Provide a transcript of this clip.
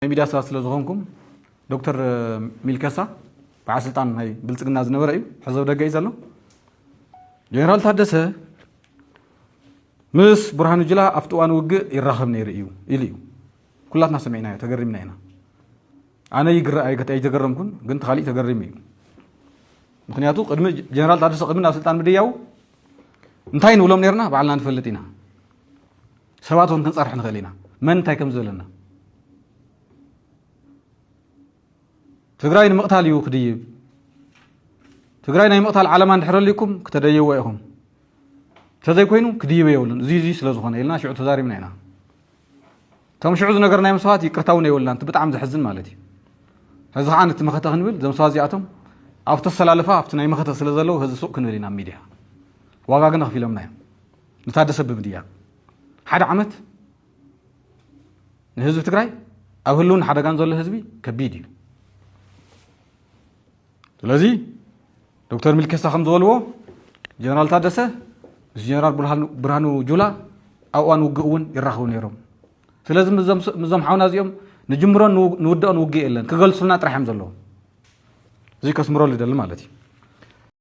ናይ ሚድያ ሰባት ስለ ዝኾንኩም፣ ዶክተር ሚልከሳ በዓል ስልጣን ናይ ብልጽግና ዝነበረ እዩ፣ ሕዚ ኣብ ደገ እዩ ዘሎ። ጀነራል ታደሰ ምስ ብርሃኑ ጁላ ኣብቲ እዋን ውግእ ይራኸብ ነይሩ እዩ ኢሉ እዩ። ኩላትና ሰሚዕናዮ፣ ተገሪምና ኢና። ኣነ ይግረ-፣ ኣይገ-፣ ኣይተገረምኩን፣ ግን ተኻሊእ ተገሪሙ እዩ። ምኽንያቱ ቅድሚ ጀነራል ታደሰ ቅድሚ ናብ ስልጣን ምድያው እንታይ ንብሎም ነርና ባዕልና ንፈልጥ ኢና። ሰባት እውን ክንጸርሕ ንኽእል ኢና፣ መን እንታይ ከም ዝበለና። ትግራይ ንምቕታል እዩ ክድይብ። ትግራይ ናይ ምቕታል ዓላማ እንድሕር ኣልኩም ክተደይዎ ኢኹም። እንተዘይኮይኑ ክድይብ የብሉን። እዚ እዚ ስለ ዝኾነ ኢልና ሽዑ ተዛሪብና ኢና። እቶም ሽዑ ዝነገርናዮም ሰባት ይቅርታ እውን የብልናን። እቲ ብጣዕሚ ዘሕዝን ማለት እዩ። ሕዚ ከዓ ነቲ መኸተ ክንብል እዞም ሰባት እዚኣቶም ኣብ ተሰላልፋ ኣብቲ ናይ መኸተ ስለ ዘለዉ ህዚ ሱቅ ክንብል ኢና ኣብ ሚድያ። ዋጋ ግን ኣኽፊሎምና እዮም። ንታደሰ ብምድያ ሓደ ዓመት ንህዝቢ ትግራይ ኣብ ህልውን ሓደጋን ዘሎ ህዝቢ ከቢድ እዩ። ስለዚ ዶክተር ሚልኬሳ ከም ዝበልዎ ጀነራል ታደሰ ምስ ጀነራል ብርሃኑ፣ ብርሃኑ ጁላ ኣብ እዋን ውግእ እውን ይራኸቡ ነይሮም። ስለዚ ምስዞም፣ ምስዞም ሓውና እዚኦም ንጅምሮን ንው-፣ ንውድኦን ውግእ የለን፣ ክገልጹልና ጥራሕ እዮም ዘለዎም። እዚ ከስምረሉ ይደሊ ማለት እዩ።